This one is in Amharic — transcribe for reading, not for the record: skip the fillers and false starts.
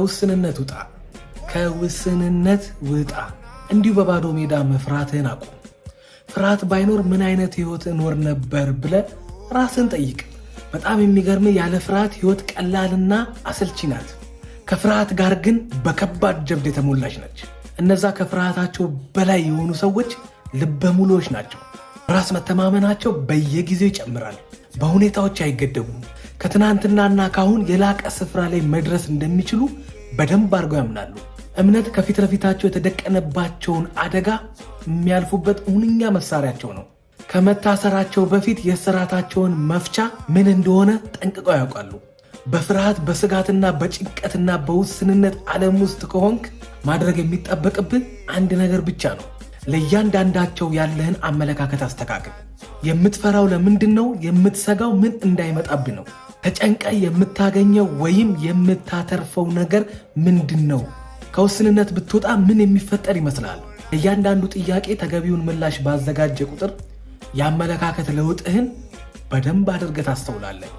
ከውስንነት ውጣ፣ ከውስንነት ውጣ። እንዲሁ በባዶ ሜዳ መፍራትህን አቁም። ፍርሃት ባይኖር ምን አይነት ህይወት እኖር ነበር ብለህ ራስን ጠይቅ። በጣም የሚገርም ያለ ፍርሃት ህይወት ቀላልና አሰልቺ ናት። ከፍርሃት ጋር ግን በከባድ ጀብድ የተሞላች ነች። እነዛ ከፍርሃታቸው በላይ የሆኑ ሰዎች ልበ ሙሉዎች ናቸው። ራስ መተማመናቸው በየጊዜው ይጨምራል። በሁኔታዎች አይገደቡም። ከትናንትናና ካሁን የላቀ ስፍራ ላይ መድረስ እንደሚችሉ በደንብ አድርገው ያምናሉ። እምነት ከፊት ለፊታቸው የተደቀነባቸውን አደጋ የሚያልፉበት ሁነኛ መሳሪያቸው ነው። ከመታሰራቸው በፊት የእስራታቸውን መፍቻ ምን እንደሆነ ጠንቅቀው ያውቃሉ። በፍርሃት፣ በስጋትና በጭንቀትና በውስንነት ዓለም ውስጥ ከሆንክ ማድረግ የሚጠበቅብህ አንድ ነገር ብቻ ነው። ለእያንዳንዳቸው ያለህን አመለካከት አስተካክል። የምትፈራው ለምንድን ነው? የምትሰጋው ምን እንዳይመጣብህ ነው? ተጨንቀ የምታገኘው ወይም የምታተርፈው ነገር ምንድን ነው? ከውስንነት ብትወጣ ምን የሚፈጠር ይመስላል? ለእያንዳንዱ ጥያቄ ተገቢውን ምላሽ ባዘጋጀ ቁጥር የአመለካከት ለውጥህን በደንብ አድርገህ ታስተውላለህ።